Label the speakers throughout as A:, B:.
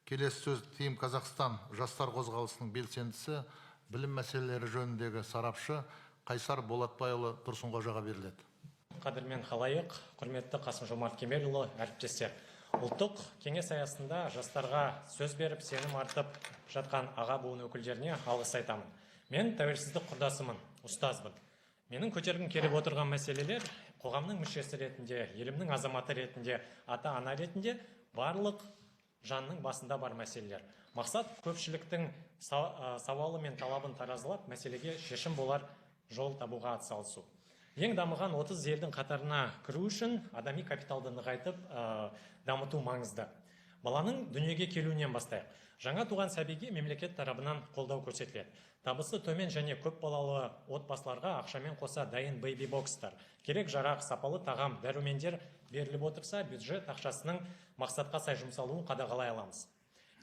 A: Келесі сөз Team Қазақстан жастар қозғалысының белсендісі, білім мәселелері жөніндегі сарапшы Қайсар Болатбайұлы Тұрсынқожаға беріледі.
B: Қадірмен халайық, құрметті Қасым Жомарт Кемелұлы, әріптестер. Ұлттық кеңес аясында жастарға сөз беріп, сенім артып жатқан аға буын өкілдеріне алғыс айтамын. Мен тәуелсіздік құрдасымын, ұстазбын. Менің көтергім келіп отырған мәселелер қоғамның мүшесі ретінде, елімнің азаматы ретінде, ата-ана ретінде барлық жанның басында бар мәселелер. Мақсат көпшіліктің сауалы мен талабын таразылап, мәселеге шешім болар жол табуға атсалысу. Ең дамыған 30 елдің қатарына кіру үшін адами капиталды нығайтып, дамыту маңызды. Баланың дүниеге келуінен бастайық. Жаңа туған сәбиге мемлекет тарапынан қолдау көрсетіледі. Табысы төмен және көп балалы отбасыларға ақшамен қоса дайын бэйби-бокстар, керек жарақ, сапалы тағам, дәрумендер беріліп отырса, бюджет ақшасының мақсатқа сай жұмсалуын қадағалай аламыз.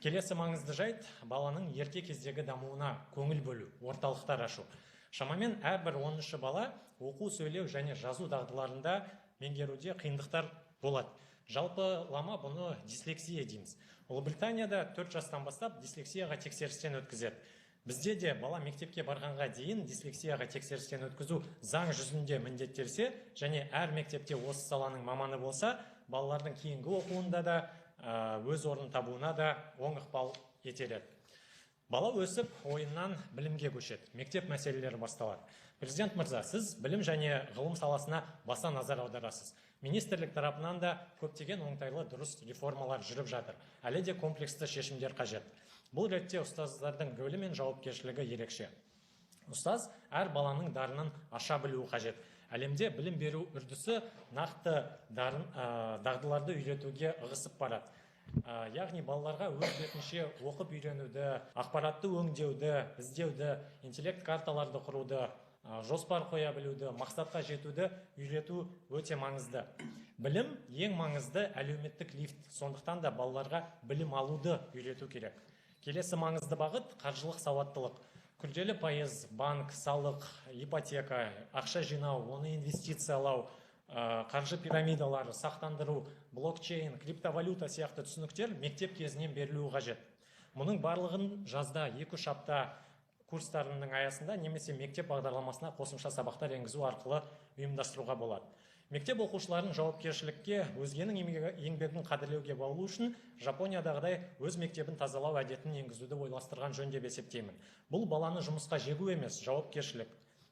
B: Келесі маңызды жайт – баланың ерте кездегі дамуына көңіл бөлу, орталықтар ашу. Шамамен әрбір 10-шы бала оқу, сөйлеу және жазу дағдыларында меңгеруде қиындықтар болады. Жалпылама бұны дислексия дейміз. Ұлыбританияда 4 жастан бастап дислексияға тексерістен өткізеді. Бізде де бала мектепке барғанға дейін дислексияға тексерістен өткізу заң жүзінде міндеттелсе және әр мектепте осы саланың маманы болса, балалардың кейінгі оқуында да, өз орнын табуына да оң ықпал етер еді. Бала өсіп, ойыннан білімге көшеді. Мектеп мәселелері басталады. Президент мырза, сіз білім және ғылым саласына баса назар аударасыз. Министрлік тарапынан да көптеген оңтайлы, дұрыс реформалар жүріп жатыр. Әлі де комплексті шешімдер қажет. Бұл ретте ұстаздардың рөлі мен жауапкершілігі ерекше. Ұстаз әр баланың дарынын аша білуі қажет. Әлемде білім беру үрдісі нақты дарын, дағдыларды үйретуге ығысып барады. Яғни балаларға өз бетінше оқып үйренуді, ақпаратты өңдеуді, іздеуді, интеллект карталарды құруды, жоспар қоя білуді, мақсатқа жетуді үйрету өте маңызды. Білім ең маңызды әлеуметтік лифт, сондықтан да балаларға білім алуды үйрету керек. Келесі маңызды бағыт – қаржылық сауаттылық. Күрделі пайыз, банк, салық, ипотека, ақша жинау, оны инвестициялау, қаржы пирамидалары, сақтандыру, блокчейн, криптовалюта сияқты түсініктер мектеп кезінен берілуі қажет. Мұның барлығын жазда 2-3 апта курстарының аясында немесе мектеп бағдарламасына қосымша сабақтар енгізу арқылы ұйымдастыруға болады. Мектеп оқушыларын жауапкершілікке, өзгенің еңбегін қадірлеуге баулу үшін Жапониядағыдай өз мектебін тазалау әдетін енгізуді ойластырған жөн деп есептеймін. Бұл баланы жұмысқа жегу емес, жауапкершілік.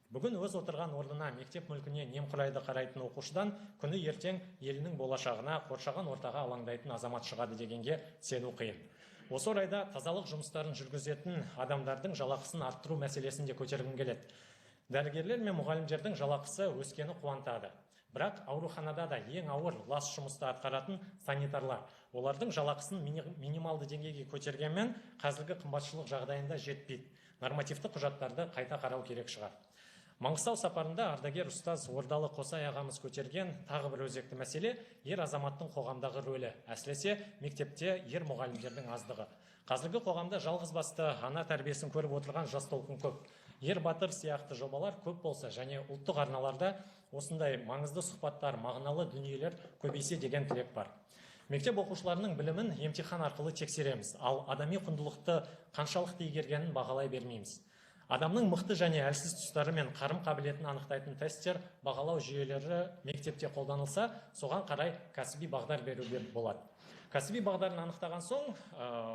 B: Бүгін өз отырған орнына, мектеп мүлкіне немқұрайды қарайтын оқушыдан күні ертең елінің болашағына, қоршаған ортаға алаңдайтын азамат шығады дегенге сену қиын. Осы орайда тазалық жұмыстарын жүргізетін адамдардың жалақысын арттыру мәселесін де көтергім келеді. Дәрігерлер мен мұғалімдердің жалақысы өскені қуантады. Бірақ ауруханада да ең ауыр лас жұмысты атқаратын санитарлар. Олардың жалақысын минималды деңгейге көтергенмен, қазіргі қымбатшылық жағдайында жетпейді. Нормативті құжаттарды қайта қарау керек шығар. Маңғыстау сапарында ардагер ұстаз Ордалы Қосай ағамыз көтерген тағы бір өзекті мәселе – ер азаматтың қоғамдағы рөлі, әсіресе мектепте ер мұғалімдердің аздығы. Қазіргі қоғамда жалғыз басты ана тәрбиесін көріп отырған жас толқын көп. Ер батыр сияқты жобалар көп болса және ұлттық арналарда осындай маңызды сұхбаттар, мағыналы дүниелер көбейсе деген тілек бар. Мектеп оқушыларының білімін емтихан арқылы тексереміз, ал адами құндылықты қаншалықты игергенін бағалай бермейміз. Адамның мықты және әлсіз тұстары мен қарым қабілетін анықтайтын тесттер, бағалау жүйелері мектепте қолданылса, соған қарай кәсіби бағдар беруге болады. Кәсіби бағдарын анықтаған соң,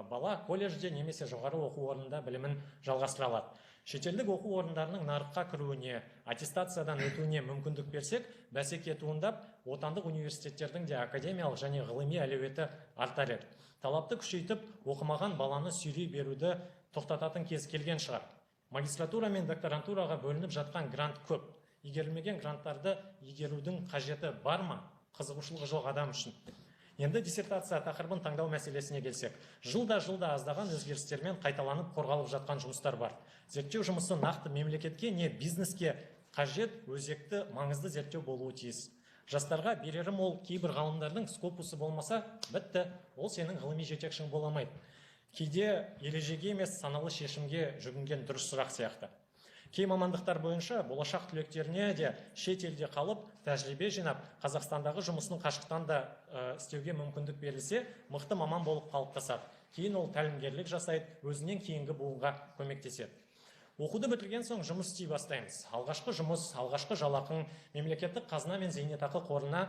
B: бала колледжде немесе жоғары оқу орнында білімін жалғастыра алады. Шетелдік оқу орындарының нарыққа кіруіне, аттестациядан өтуіне мүмкіндік берсек, бәсеке туындап, отандық университеттердің де академиялық және ғылыми әлеуеті артар еді. Талапты күшейтіп, оқымаған баланы сүйрей беруді тоқтататын кез келген шығар. Магистратура мен докторантураға бөлініп жатқан грант көп. Игерілмеген гранттарды игерудің қажеті бар ма? Қызығушылығы жоқ адам үшін. Енді диссертация тақырыбын таңдау мәселесіне келсек, жылда жылда аздаған өзгерістермен қайталанып қорғалып жатқан жұмыстар бар. Зерттеу жұмысы нақты мемлекетке не бизнеске қажет, өзекті, маңызды зерттеу болуы тиіс. Жастарға берерім ол: кейбір ғалымдардың Скопусы болмаса, бітті, ол сенің ғылыми жетекшің бола алмайды. Кейде ережеге емес, саналы шешімге жүгінген дұрысырақ сияқты. Кей мамандықтар бойынша болашақ түлектеріне де шет елде қалып, тәжірибе жинап, Қазақстандағы жұмысын қашықтан да істеуге мүмкіндік берілсе, мықты маман болып қалыптасады. Кейін ол тәлімгерлік жасайды, өзінен кейінгі буынға көмектеседі. Оқуды бітірген соң жұмыс істей бастаймыз. Алғашқы жұмыс, алғашқы жалақың, мемлекеттік қазына мен зейнетақы қорына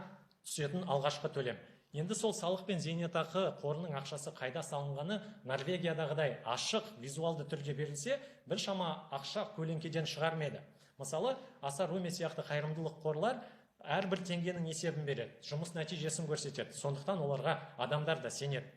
B: түсетін алғашқы төлем. Енді сол салық пен зейнетақы қорының ақшасы қайда салынғаны Норвегиядағыдай ашық визуалды түрде берілсе, біршама ақша көлеңкеден шығар ма еді? Мысалы, Асар Руми сияқты қайырымдылық қорлар әрбір теңгенің есебін береді, жұмыс нәтижесін көрсетеді. Сондықтан оларға адамдар да сенеді.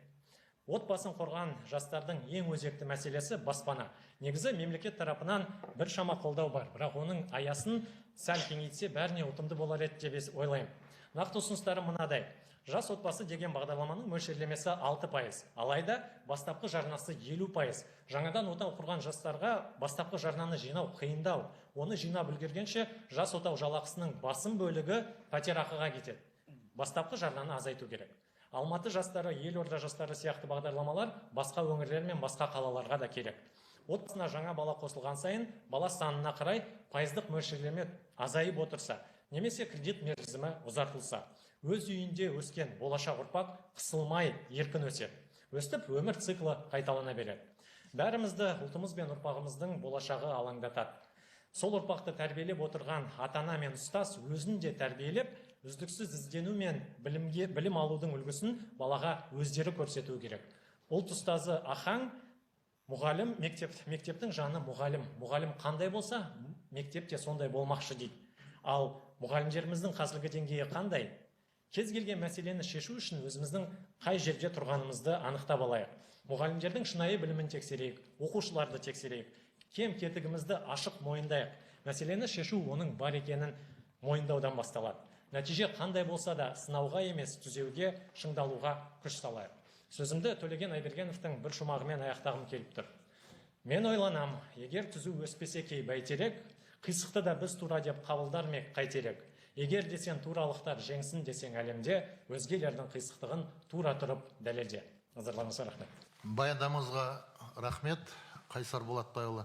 B: Отбасын құрған жастардың ең өзекті мәселесі баспана. Негізі мемлекет тарапынан біршама қолдау бар, бірақ оның аясын сәл кеңейтсе, бәріне ұтымды болар еді деп ойлаймын. Нақты ұсыныстарым мынадай. Жас отбасы деген бағдарламаның мөлшерлемесі 6%, алайда бастапқы жарнасы 50%. Жаңадан отау құрған жастарға бастапқы жарнаны жинау қиындау. Оны жинап үлгергенше жас отау жалақысының басым бөлігі пәтерақыға кетеді. Бастапқы жарнаны азайту керек. Алматы жастары, Елорда жастары сияқты бағдарламалар басқа өңірлер мен басқа қалаларға да керек. Отбасына жаңа бала қосылған сайын бала санына қарай пайыздық мөлшерлеме азайып отырса, немесе кредит мерзімі ұзартылса, өз үйінде өскен болашақ ұрпақ қысылмай еркін өседі. Өстіп өмір циклі қайталана береді. Бәрімізді ұлтымыз бен ұрпағымыздың болашағы алаңдатады. Сол ұрпақты тәрбиелеп отырған ата-ана мен ұстаз өзін де тәрбиелеп, үздіксіз іздену мен білім алудың үлгісін балаға өздері көрсету керек. Ұлт ұстазы Ахаң, мұғалім, мектептің жаны мұғалім. Мұғалім қандай болса, мектеп те сондай болмақшы дейді. Ал мұғалімдеріміздің қазіргі деңгейі қандай? Кез келген мәселені шешу үшін өзіміздің қай жерде тұрғанымызды анықтап алайық. Мұғалімдердің шынайы білімін тексерейік, оқушыларды тексерейік. Кем кетігімізді ашық мойындайық. Мәселені шешу оның бар екенін мойындаудан басталады. Нәтиже қандай болса да сынауға емес, түзеуге, шыңдалуға күш салайық. Сөзімді Төлеген Айбергеновтің бір шумағымен аяқтағым келіп тұр. Мен ойланам, егер түзу өспесе кей бәйтерек, қисықты да біз тура деп қабылдар ма қайтерек. Егер десең туралықтар жеңсін десең әлемде, өзгелердің қисықтығын тура тұрып дәлелде. Назарларыңызға рахмет.
A: Баяндамаңызға рахмет, Қайсар Болатбайұлы.